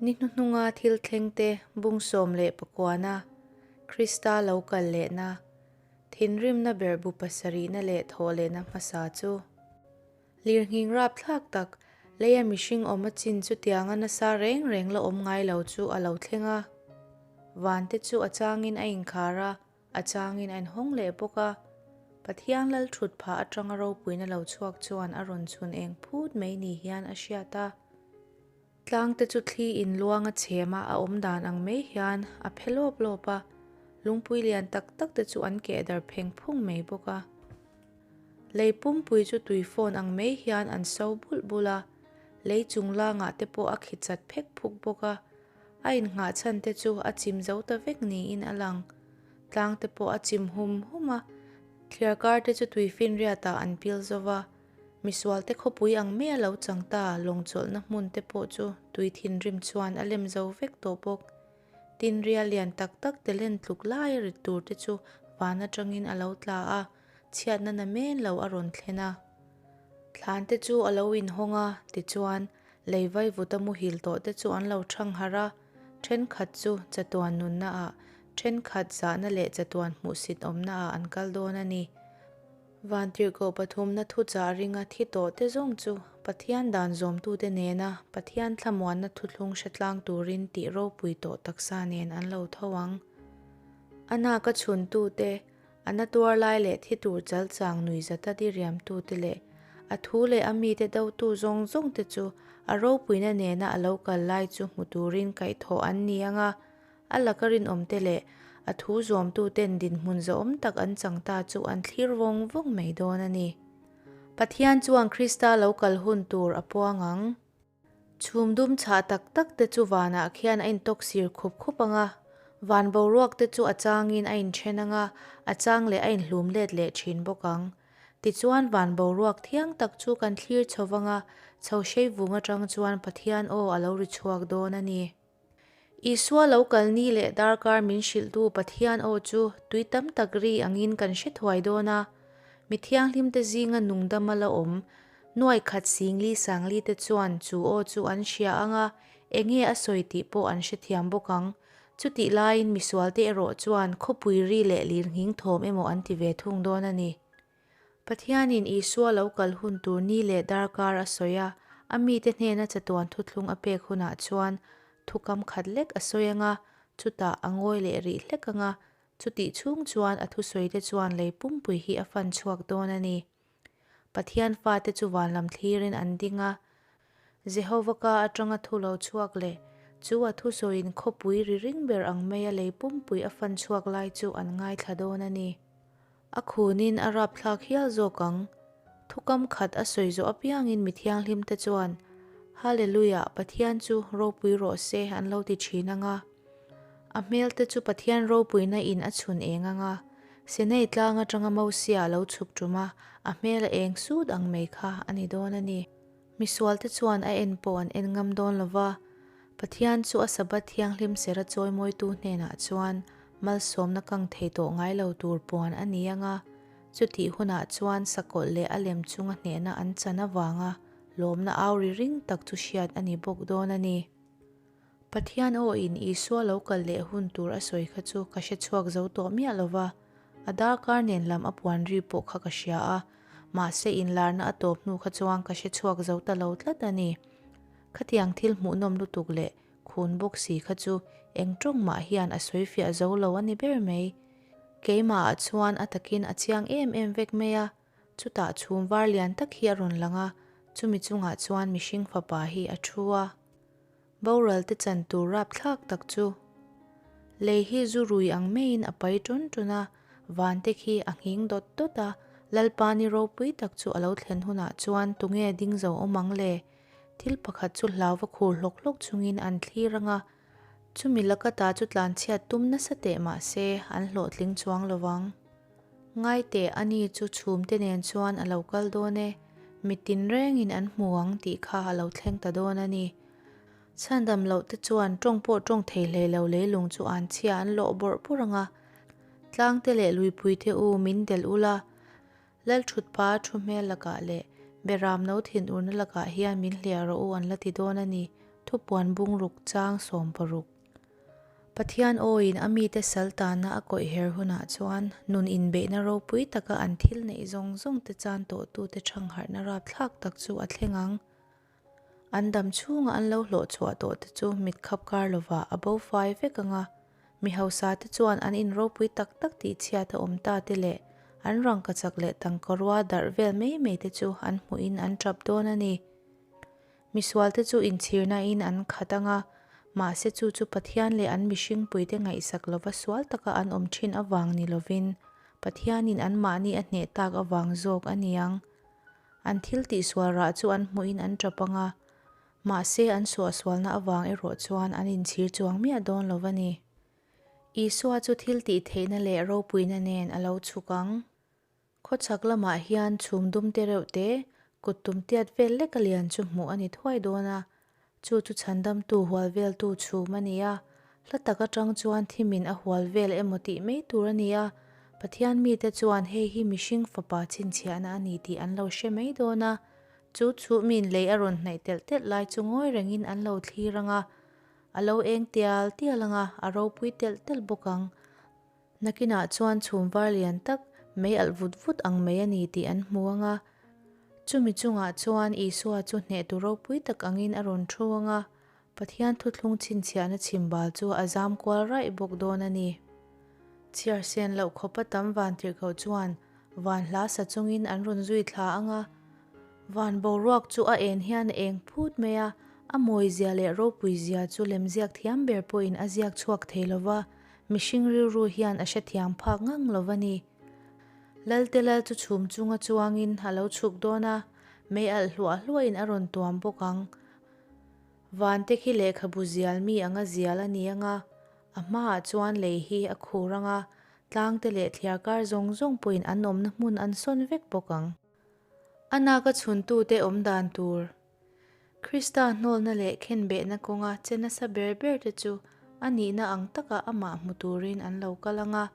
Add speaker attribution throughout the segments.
Speaker 1: Ni hnuhnunga thil thlengte bung 19na, Krista lo kal lehna, thinrimna ber bu pasarihna leh thawhlehna hmasa chu. Lirnghing rapthlak tak, leia mihring awm a chin chutianga nasa reng reng la awm ngai lo chu a lo thleng a. Vante chu a changin a inkhar a, a changin a inhawng leh bawk a. Pathian lal thut phah atanga ropuina lo chhuak chuan a rawn chhun eng phut mai ni hian a hriat a. Tlang te chu thli in luang a chhem a, a awm dan ang mai hian a phe lawp lawp a, lungpui lian tak tak te chu an keh dar pheng phung mai bawk a. Lei pumpui chu tui fawn ang mai hian an so bulh bulh a, lei chung langah te pawh a khi chat phek phuk bawk a, a innghah chhan te chu a chim zo ta vek niin a lang. Tlang te pawh a chim hum hum a, thliar kar te chu tui finriatah an pil zo va, Misualte khawpui ang mai a lo chang ta, lawng chawlhna hmun te pawh chu tui thinrim chuan a lem zo vek tawh bawk. Tin, ria lian tak tak te len tluk lai a rit tur te chu van atangin a lo tla a, chhiatna na men lo a rawn thlen a. Thlan te chu a lo inhawng a, tichuan, lei vaivuta muhil tawh te chu an lo thang harh a, thenkhat chu chatuan nunna ah, thenkhat zahna leh chatuan hmuhsit awmna ah an kal dawn a ni. Vantirhkoh pathumna thuchah ringa thi tawh te zawng chu Pathian dan zawmtute nena Pathian thlamuanna thuthlung hre tlang turin tih ropui tawh taksa nen an lo tho ang. A naka chhuntute, a na tuar lai leh thi tur chal chang nui zata diriamtute leh a thu leh a mite dotu zawng zawngte chu a ropuina nena a lo kal lai chu hmu turin kaihthawh an ni ang a, A laka rinawmte leh a thu zuamtuten dinhmun zahawm tak an chang ta chu an thlir vawng vawng mai dawn a ni. Pathian chuan Krista lo kal hun tur a puang ang. Chhum dum chhah tak tak te chu vanah khian a intawk sir khup khup ang a, van boruak te chu a changin a inthen ang a, a chang leh a inhlum let leh thin bawk ang. Tichuan van boruak thiang tak chu kan thlir chho vang a, chho hrei vung atang chuan Pathian aw a lo ri chhuak dawn a ni. Isua lo kal ni leh darkar min hrilhtu Pathian aw chu tui tam tak ri angin kan hre thuai dawn a. Mi thianghlimte zinga nungdama la awm, nuai khat singli sangli te chuan chu aw chu an hria ang a, enge a sawi tih pawh an hrethiam bawk ang. Chutih laiin misualte erawh chuan khawpui ri leh lirnghing thawm emaw an ti ve thung dawn a ni. Pathianin Isua lo kal hun tur ni leh darkar a sawi a, a mite hnena chatuan thuthlung a pek hunah chuan thukam khat lek a sawi ang a, chutah a ngawi leh rih hlek ang a, chutih chhung chuan a thusawite chuan lei pumpui hi a fan chhuak dawn a ni. Pathian fate chu vanlam thlirin an ding a, Jehova ka atanga thu lo chhuak leh chu a thusawiin khawpui ri ring ber ang maia lei pumpui a fan chhuak lai chu an ngaithla dawn a ni. A khunin a rapthlak hial zawk ang. Thukam khat a sawi zawh apiangin mi thianghlimte chuan, Hallelujah, Pathian chu ropui rawh se an lo ti thin ang a. A hmelte chu Pathian ropuina in a chhun eng ang a. Sinai tlang atanga Mosia a lo chhuk tum a, a hmel a eng sut ang mai kha a ni dawn a ni. Misualte chuan a en pawh an en ngam dawn lo va, Pathian chu a Sabbath thianghlim sera chawimawitu hnenah chuan malsawmna kang thei tawh ngai lo tur puan a ni ang a, chutih hunah chuan sakawlh leh a lem chunga hnehna an chan avanga lawmna au ri ring tak chu hriat a ni bawk dawn a ni. Pathian aw in Isua lo kal leh hun tur a sawi kha chu ka hre chhuak zo tawh miah lo va, a darkar nen lam a puan ri pawh kha ka hria a, mahse inlarna a tawp hnu kha chuan ka hre chhuak zo ta lo tlat a ni. Khatiang thil hmuhnawm lutuk leh khun bawk si kha chu eng tawng mah hian a sawi fiah zo lo a ni ber mai. Keimahah chuan a takin a chiang em em vek mai a, chutah chhum var lian tak hi a rawn lang a, chumi chungah chuan mihring fapa hi a thu a. Boral te chan tur rapthlak tak chu. Lei hi zu rui ang maiin a pai tawn tawn a, van te khi a nghing dawt dawt a, Lalpa ni ropui tak chu a lo thlen hunah chuan tunge ding zo awm ang le? Thil pakhat chu hlau va khur hlawk hlawk chungin an thlir ang a, chumi laka ta chu tlanchhiat tum nasa teh mah se an hlawhtling chuang lo vang. Ngaiteh ani chu chhumte nen chuan a lo kal dawn e, mitin rengin an hmu ang tih kha a lo thleng ta dawn a ni. Chhandam loh te chuan tawng pawh tawng thei hlei lo leilung chu an chhia an lawh bawrh bawrh ang a, tlangte leh luipui te u min delh ula, Lalthutpa thu hmel lakah leh Beram no thinurna lakah hian min hliah rawh u an la ti dawn a ni. Thupuan bungruk chang 16. Pathian awin a mite sal tana a kawih her hunah chuan nun inbeihna ropui taka an thil neih zawng zawngte chan tawhtute thangharhna rapthlak tak chu a thleng ang. An dam chhunga an lo hlawh chhuah tawh te chu mit khap kar lovah a bo fai vek ang a, mi hausa te chuan an in ropui tak tak tih chhiat a awm ta te leh an rangkachak leh tangkarua darh vel mai mai te chu an hmuhin an tap dawn a ni. Misual te chu inchhirna in an khat ang a, mahse chu chu Pathian leh an mihringpuite ngaihsak lova sual taka an awm thin avang ni lovin Pathianin anmahni a hneh tak avang zawk a ni ang. An thil tihsual rah chu an hmuhin an tap ang a, mahse an suahsualna avang erawh chuan an inchhir chuang miah dawn lo va ni. Isua chu thil tihtheihna leh ropuina nen a lo chhuk ang. Khawchhak lamah hian chhum dum te reuh te, kut tum tiat vel lek a lian chu hmuh a ni thuai dawn a, Chu chu chhandamtu hual veltu chhum a ni a, hla tak atang chuan thimin a hual vel emaw tih mai tur a ni a, Pathian mite chuan hei hi mihring fapa chhinchhiahna a ni tih an lo hre mai dawn a, chu chhumin lei a rawn hnaih telh telh lai chu ngawi rengin an lo thlir ang a, a lo eng tial tial ang a, a ropui telh telh bawk ang. Nakinah chuan chhum var lian tak, mei alh vut vut ang mai a ni tih an hmu ang a. Chumi chungah chuan Isua chu hnehtu ropui tak angin a rawn thu ang a, Pathian thuthlung chhinchhiahna chhimbal chu a zam kual raih bawk dawn a ni. Chhiar sen loh khawpa tam vantirhkoh chuan van hla sa chungin an rawn zui thla ang a. Van boruak chu a en hian a eng phut mai a, a mawizia leh ropuizia chu lemziak thiam ber pawhin a ziak chhuak thei lo va, Mihring rilru hian a hrethiam phak ngang lo va ni. Lalte lal chu chhum chunga chuangin a lo chhuk dawn a, mei alh hluah hluahin a rawn tuam bawk ang. Vante khi lehkhabu zial mi anga zial a ni ang a, a hmaah chuan lei hi a khur ang a, tlangte leh thliarkar zawng zawng pawhin an awmna hmun an sawn vek bawk ang. A naka chhuntute awm dan tur. Krista hnawlna leh khenbehna kawnga che nasa ber ber te chu a nihna ang taka amah hmu turin an lo kal ang a.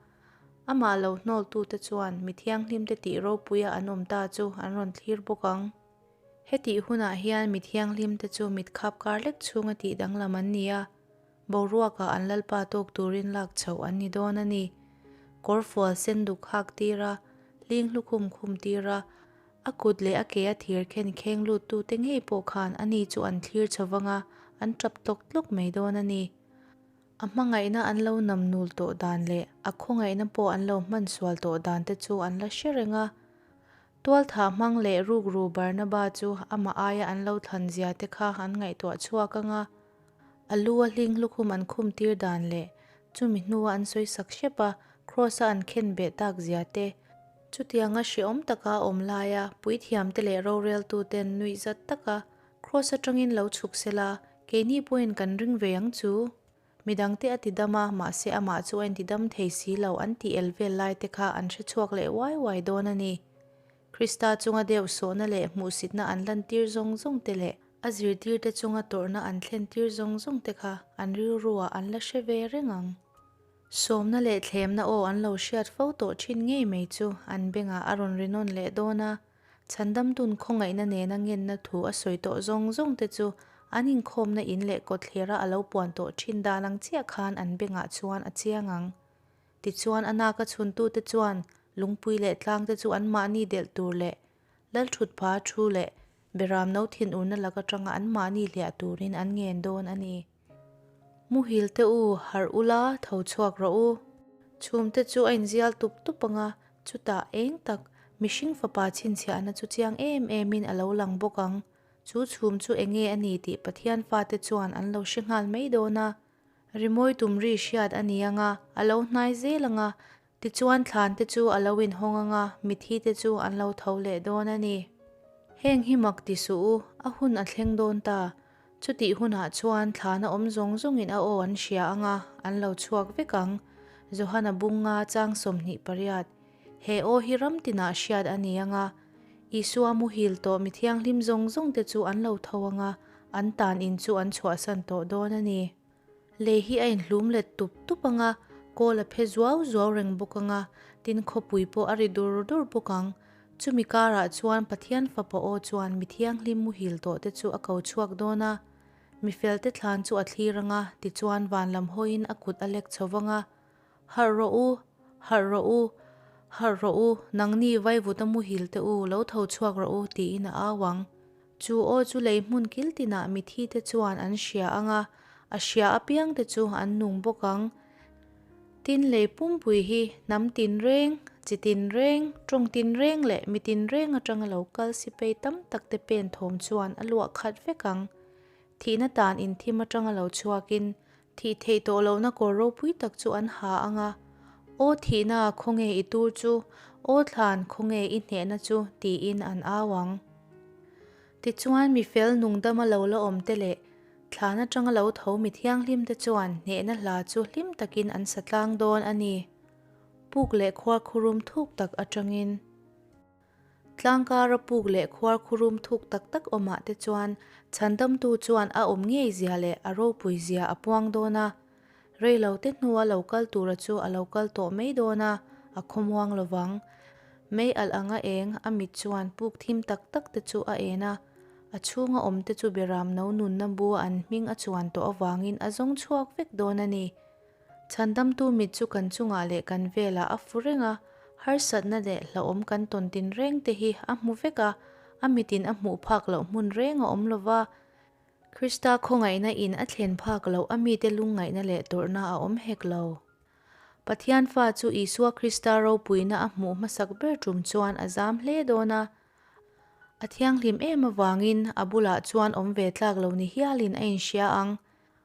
Speaker 1: Amah lo hnawltute chuan mi thianghlimte tih ropuia an awm ta chu an rawn thlir bawk ang. Hetih hunah hian mi thianghlimte chu mit khap kar lek chhunga tih danglam an ni a, boruakah an Lalpa tawk turin lak chhoh an ni dawn a ni. Kawrfual sen duk hak tir a, hling hlukhum khum tir a, A kut leh a ke a thir khen kheng luttute ngei pawh khan ani chu an thlir chho vang a, an tap tlawk tlawk mai dawn a ni. A hmangaihna an lo nam nul tawh dan leh a khawngaihna pawh an lo hman sual tawh dan te chu an la hre reng a. Tualthah hmang leh rukru Barnaba chu amah aia an lo thlan zia te kha an ngaihtuah chhuak ang a. A lu a hling lukhum an khum tir dan leh chumi hnua an sawi sak hrep a, Kraws-a an khen beh tak zia te, Chutianga hrehawm taka a awm laia puithiamte leh roreltuten nuihzat taka Kraws atangin lo chhuk sela, keini pawhin kan ring ve ang chu. Midangte a tidam a, mahse amah chu a intidam thei si lo an tih el vel laite kha an hre chhuak leh uai uai dawn a ni. Krista chunga deuh sawhna leh hmuhsitna an lantir zawng zawng te leh a zirtirte chunga tawrhna an thlentir zawng zawng te kha an rilruah an la hre ve reng ang. Sawmna leh thlemna aw an lo hriat fo tawh thin ngei mai chu an bengah a rawn ri nawn leh dawn a, Chhandamtun khawngaihna nena ngenna thu a sawi tawh zawng zawng te chu an inkhawmna in leh kawtthlera a lo puan tawh thin dan ang chiah khan an bengah chuan a chiang ang. Tichuan a naka chhuntute chuan lungpui leh tlangte chu anmahni delh tur leh Lalthutpha thu leh Beram no thinurna lak atanga anmahni hliah turin an ngen dawn a ni. Muhil te u, harh ula, tho chhuak rawh u. Chhum te chu a inzial tup tup ang a, chutah eng tak, mihring fapa chhinchhiahna chu chiang em emin a lo lang bawk ang. Chu chhum chu enge a ni tih Pathian fate chuan an lo hre nghal mai dawn a. Rimawi tum ri hriat a ni ang a, a lo hnai zel ang a, tichuan thlan te chu a lo inhawng ang a, mithi te chu an lo tho leh dawn a ni. Heng hi mak ti suh u, a hun a thleng dawn ta. Chutih hunah chuan thlana awm zawng zawngin a aw an hria ang a, an lo chhuak vek ang. Johana bunga chang 28, He aw hi ram tinah hriat a ni ang a, Isua muhil tawh mi thianghlim zawng zawngte chu an lo tho ang a, an tan in chu an chhuahsan tawh dawn a ni. Lei hi a inhlum let tup tup ang a, kawl a phe zuau zuau reng bawk ang a, tin khawpui pawh a ri dur dur bawk ang. Chumi karah chuan Pathian Fapa aw chuan mi thianghlim muhil tawhte chu a ko chhuak dawn a. Mi felte thlan chu a thlir ang a, tichuan van lam hawiin a kut a lek chho vang a, Harh rawh u, harh rawh u, harh rawh u, nangni vaivuta muhil te u, lo tho chhuak rawh u, tiin a au ang. Chu aw chu lei hmun kil tinah mithi te chuan an hria ang a, a hria apiang te chu an nung bawk ang. Tin lei pumpui hi hnam tinreng, chi tinreng, tawng tinreng leh mi tinreng atanga lo kal sipei tam tak te pen thawm chuan a luah khat vek ang. Thihna tan inthim atanga lo chhuakin thih theih tawh lohna kawr ropui tak chu an ha ang a, Aw thihna khawnge i tur chu, aw thlan khawnge i hnehna chu tiin an au ang. Tichuan mi fel nungdama lo la awm te leh Thlan atanga lo tho mi thianghlim te chuan hnehna hla chu hlim takin an sa tlang dawn a ni. Puk leh khuar khurum thuk tak atangin. Tlangkara puk leh khuar khurum thuk tak tak awmah te chuan chhandamtu chuan a awm ngei zia leh a ropui zia a puang dawn a. Reilo te hnua lo kal tura chu a lo kal tawh mai dawn a, a khawmuang lovang. Mei alh anga eng a mit chuan puk thim tak tak te chu a en a. A chhunga awmte chu Beram no nunna bua an hming a chuan tawh avangin a zawng chhuak vek dawn a ni. Chhandamtu mit chu kan chungah leh kan velah a fu reng a, harsatna leh hlauhawm kan tawn tin reng te hi a hmu vek a, a mitin a hmuh phak loh hmun reng a awm lo va. Krista khawngaihna in a thlen phak loh a mite lungngaihna leh tawrhna a awm hek lo. Pathian fa chu Isua Krista ropuina a hmuh hmasak ber tum chuan a zam hle dawn a, A thianghlim em avangin a bulah chuan awm ve tlak lo ni hialin a inhria ang.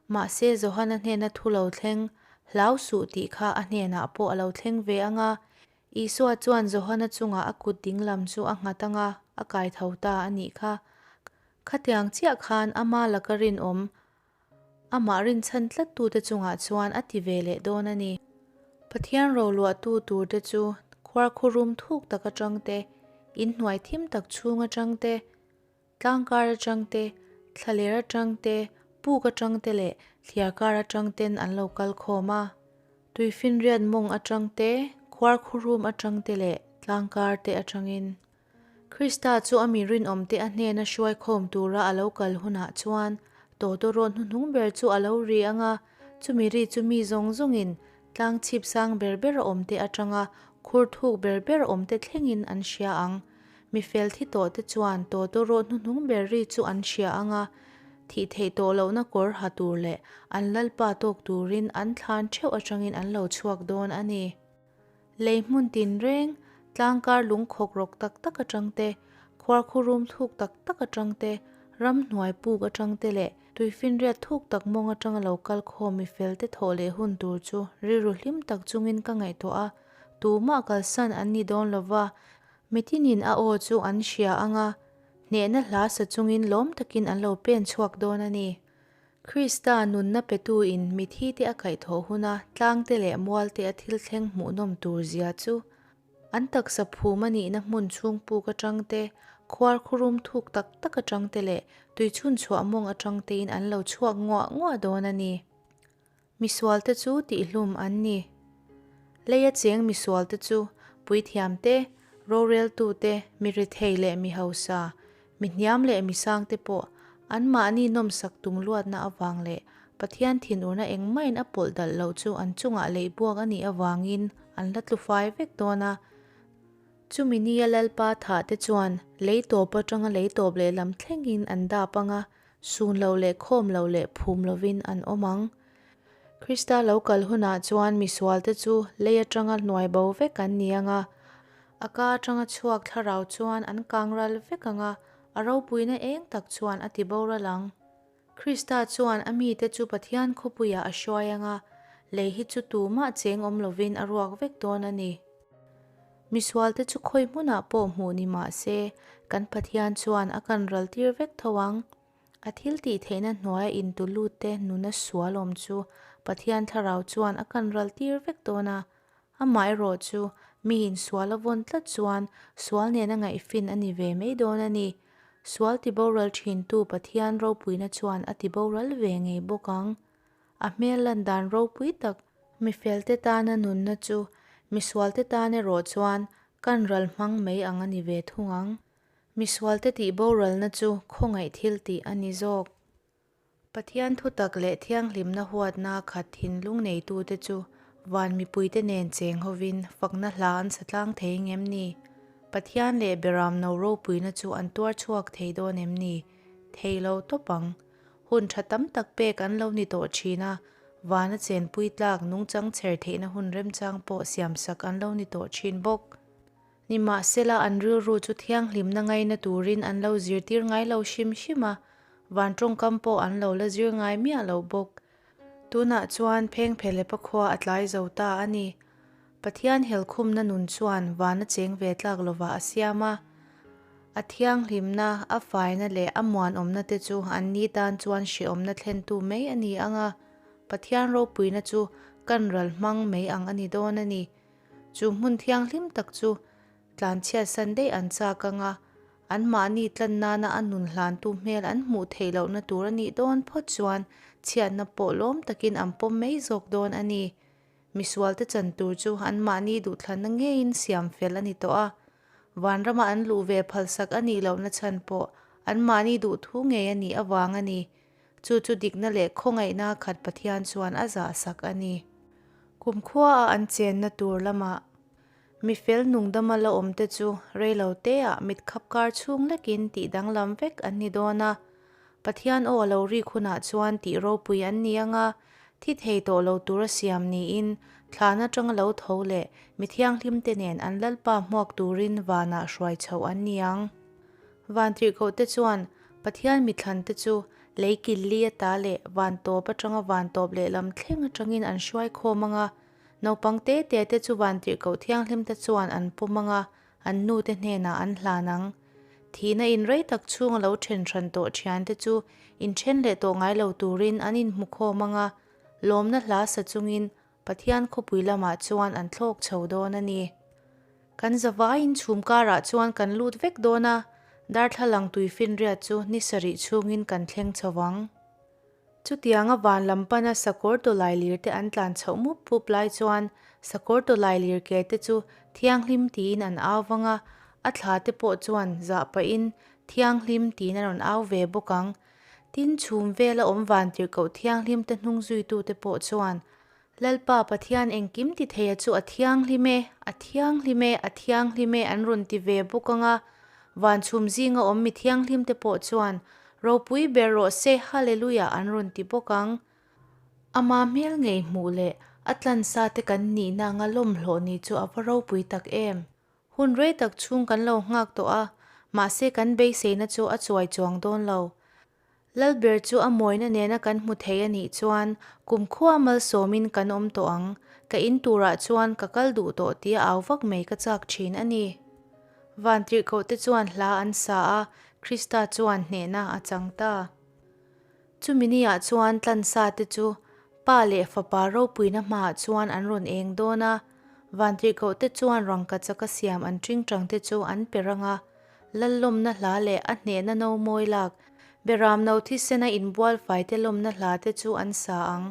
Speaker 1: Mahse Johana hnena thu lo thleng, hlau suh tih kha a hnenah pawh a lo thleng ve ang a. Isua chuan Johana chungah a kut dinglam chu a nghat ang a, a kai tho ta a nih kha. Khatiang chiah khan ama laka rinawm, Amah rinchhan tlattute chungah chuan a ti ve leh dawn a ni. Pathian roluahtu turte chu khuarkhurum thuk tak atang te, inhnuai thim tak chhung atang te, tlangkar atang te, thlaler atang te, puk atang te leh thliarkar atang ten an lo kal khawm a. Tuifinriat mawng atang te, khuarkhurum atang te leh tlangkar te atangin. Krista chu a mi rinawmte a hnena hruai khawm tura a lo kal hunah chuan tawtawrawt hnuhnung ber chu a lo ri ang a, chumi ri chu mi zawng zawngin tlang chhip sang ber ber a awmte atanga khur thuk ber ber awmte thlengin an hria ang. Mi fel thi tawhte chuan tawtawrawt hnuhnung ber ri chu an hria ang a, thih theih tawh lohna kawr ha tur leh an Lalpa tawk turin an thlan theuh atangin an lo chhuak dawn a ni. Lei hmun tinreng, tlangkar lung khawk rawk tak tak atang te, khuarkhurum thuk tak tak atang te, ramhnuai puk atang te leh tuifinriat thuk tak mawng atanga lo kal khawm mi fel te thawh leh hun tur chu rilru hlim tak chungin ka ngaihtuah a, tumah kalsan an ni dawn lova, mitinin a aw chu an hria ang a, hnehna hla sa chungin lawm takin an lo pen chhuak dawn a ni. Krista nunna petuin mithite a kaihthawh huna tlangte leh mualte a thil thleng hmuhnawm tur zia chu an taksa phum a nihna hmun chhung puk atang te, khuar khurum thuk tak tak atang te leh tuichhun chhuah mawng atang tein an lo chhuak nguah nguah dawn a ni. Misualte chu tihhlum an ni. Leia cheng misualte chu puithiam te, roreltu te, mi rethei leh mi hausa, mi hniam leh mi sangte pawh anmahni nawmsak tum luatna avang leh Pathian thinurna engmahin a pawlh dalh loh chu an chungah leihbuak a nih avangin an la tlu fai vek dawn a. Chumi nia Lalpa thah te chuan lei tawp atanga lei tawp lehlam thlengin an dap ang a, Sun lo leh khawm lo leh phum lovin an awm ang. Krista lo kal hunah chuan misualte chu lei atanga hnuai bo vek an ni ang a, a ka atanga chhuak thlarau chuan an kang ral vek ang a, a ropuina eng tak chuan a ti boral ang. Krista chuan a mite chu Pathian khawpuiah a hruai ang a, lei hi chu tumah cheng awm lovin a ruak vek dawn a ni. Misualte chu khawi hmunah pawh hmuh ni mah se, kan Pathian chuan a kan ral tir vek tho ang. A thil tih theihna hnuaia intu lutte nuna sual awm chu Pathian thlarau chuan a kan ral tir vek dawn a. Amaherawh chu, miin sual a vawn tlat chuan sual nena ngaihfin a ni ve mai dawn a ni. Sual tiboral thintu Pathian ropuina chuan a tiboral ve ngei bawk ang. A hmel lan dan ropui tak. Mi felte tana nunna chu misualte tan erawh chuan kan ral hmang mai ang a ni ve thung ang. Misualte tih boralna chu khawngaih thil tih a ni zawk. Pathian thutak leh thianghlimna huatnaa khat thinlung neitute chu van mipuite nen cheng hovin fakna hla an sa tlang thei ngem ni? Pathian leh Beram no ropuina chu an tuar chhuak thei dawn em ni? Thei lo tawp ang. Hun tha tam tak pek an lo ni tawh thin a, vana chenpui tlak nungchang chher theihna hun remchang pawh siamsak an lo ni tawh thin bawk. Nimahsela an rilru chu thianghlimna ngaina turin an lo zirtir ngai lo hrim hrim a, van tawngkam pawh an lo la zir ngai miah lo bawk. Tunah chuan Phengphelepa khua a tlai zo ta a ni. Pathian helkhumna nun chuan van a cheng ve tlak lovah a siam a. A thianghlimna, a faina leh a muanawmna te chu an ni tan chuan hrehawmna thlentu mai a ni ang a, Pathian ropuina chu kan ral hmang mai ang a ni dawn a ni. Chu hmun thianghlim tak chu tlanchhiatsan daih an chak ang a, anmahni tlan nana a nun hlantu hmel an hmuh theih lohna tur a nih dawn phawt chuan chhiatna pawh lawm takin an pawm mai zawk dawn a ni. Misualte chan tur chu anmahni duhthlanna ngeiin siam fel a ni tawh a, vanrama an luh ve phalsak a nih lohna chhan pawh anmahni duhthu ngei a nih avang a ni. Chu chu dikna leh khawngaihna khat Pathian chuan a zahsak a ni. Kumkhua a an chenna tur lamah mi fel nungdama la awmte chu reilo teah mitkhap kar chhung lekin tih danglam vek an ni dawn a. Pathian aw a lo rik hunah chuan tih ropui an ni ang a, thi thei tawh lo tura siam niin thlan atanga lo tho leh mi thianghlimte nen an Lalpa hmuak turin vanah hruai chhoh an ni ang. Vantirhkohte chuan Pathian mithlante chu Lei kil li ata leh van tawp atanga van tawp lehlam thleng atangin an hruai khawm ang a, naupang te te te chu vantirhkoh thianghlim te chuan an pawm ang a, an nu te hnenah an hlan ang. Thihna in rei tak chhung a lo then hran tawh thian te chu inthen leh tawh ngai lo turin an inhmu khawm ang a, lawmna hla sa chungin Pathian khawpui lamah chuan an thlawk chho dawn a ni. Kan zavaiin chhum karah chuan kan lut vek dawn a, darthlalang tuifinriat chu ni sarih chhungin kan thleng chho vang. Chutianga van lam pana sakawr tawlailir te an tlan chhoh mup pup lai chuan sakawr tawlailir ke te chu thianghlim tiin an au vang a, a thla te pawh chuan zah pahin thianghlim tiin a rawn au ve bawk ang. Tin, chhum vela awm vantirhkoh thianghlim te hnung zuitute pawh chuan, Lalpa Pathian engkim ti theia chu a thianghlim e, a thianghlim e, a thianghlim e an rawn ti ve bawk ang a. Van chhum zinga awm mi thianghlim te pawh chuan, Ropui ber rawh se, Hallelujah an rawn ti bawk ang. Ama hmel ngei hmuh leh a tlansa te kan nihna anga lawmhlawh ni chu a va ropui tak em! Hun rei tak chhung kan lo nghak tawh a, mahse kan beiseina chu a chuai chuang dawn lo. Lalber chu a mawina nena kan hmu thei a nih chuan kumkhua malsawmin kan awm tawh ang, ka in turah chuan ka kal duh tawh tia au vak mai ka chak thin a ni. Vantirhkohte chuan hla an sa a, Krista chuan hnehna a chang ta. Chumi niah chuan tlansa te chu Pa leh Fapa ropuina hmaah chuan an rawn eng dawn a, vantirhkoh te chuan rangkachaka siam an tingtang te chu an pe rang a, Lallawmna hla leh a hnehna no mawi lak, Beram no thisena inbual fai te lawmna hla te chu an sa ang.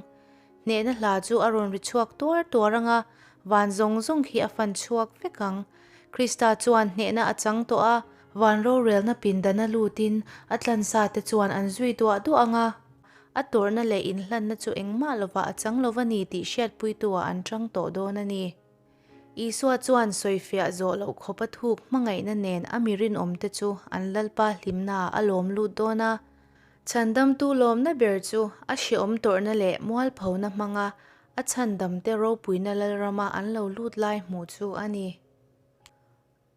Speaker 1: Hnehna hla chu a rawn ri chhuak tuar tuar ang a, van zawng zawng khi a fan chhuak vek ang. Krista chuan hnehna a chang tawh a, van rorelna pindana lutin a tlansa te chuan an zui duah duah ang a, a tawrhna leh inhlanna chu engmah lovah a chang lova ni tih hriatpuitu-ah an chang tawh dawn a ni. Isua chuan sawifiah zawh loh khawpa thuk hmangaihna nen a mi rinawmte chu an Lalpa hlimnaah a lawm lut dawn a. Chhandamtu lawmna ber chu a hreawm tawrhna leh mualphona hmanga a chhandamte ropuina Lalrama an lo lut lai hmuh chu a ni.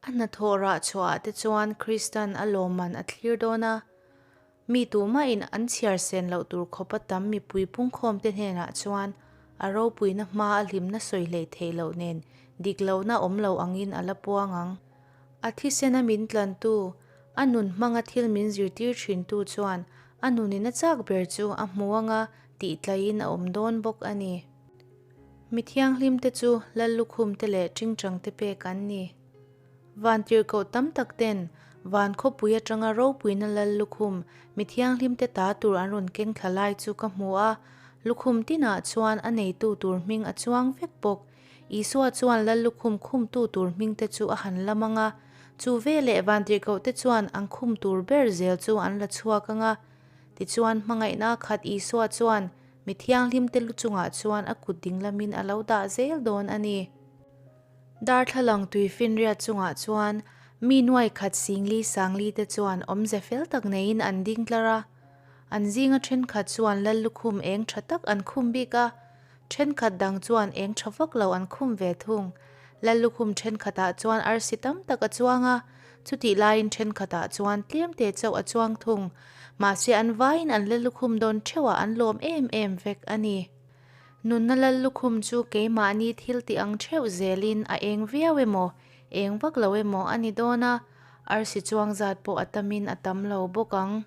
Speaker 1: A hnathawh rah chhuahah te chuan Kristan a lawmman a thlir dawn a, mi tumahin an chhiar sen loh tur khawpa tam mipui pungkhawmte hnenah chuan a ropuina hma a hlimna sawi hleih theih loh nen dik lohna awm lo angin a la puang ang. A thisena min tlantu, a nun hmanga thil min zirtir thintu chuan a nunin a chak ber chu a hmu anga tihtlaiin a awm dawn bawk a ni. Mi thianghlimte chu Lallukhumte leh tingtangte pek an ni. Vantirhkoh tam tak ten van khawpui atanga ropuina Lallukhum mi thianghlimte ta tur an rawn keng thla lai chu ka hmu a, lukhum tinah chuan a neitu tur hming a chuang vek bawk. Isua chuan Lallukhum khumtu tur hmingte chu a han lam ang a, chu veleh vantirhkohte chuan an khum tur ber zel chu an la chhuak ang a. Tichuan, hmangaihna khat Isua chuan mi thianghlimte lu chungah chuan a kut dinglamin a lo dah zel dawn a ni. Darthlalang tuifinriat chungah chuan mi nuai khat singli sangli te chuan awmze fel tak neiin an ding tlar a. An zinga thenkhat chuan lal lukhum eng tha tak an khum bik a, thenkhat dang chuan eng tha vak lo an khum ve thung. Lal lukhum thenkhatah chuan arsi tam tak a chuang a, chutih laiin thenkhatah chuan tlem te chauh a chuang thung. Mahse an vaiin an lal lukhum dawn theuhah an lawm em em vek a ni. Nunna lal lukhum chu keimahni thil tih ang theuh zelin a eng viau emaw, eng vak lo emaw a ni dawn a, arsi chuang zat pawh a tamin a tam lo bawk ang.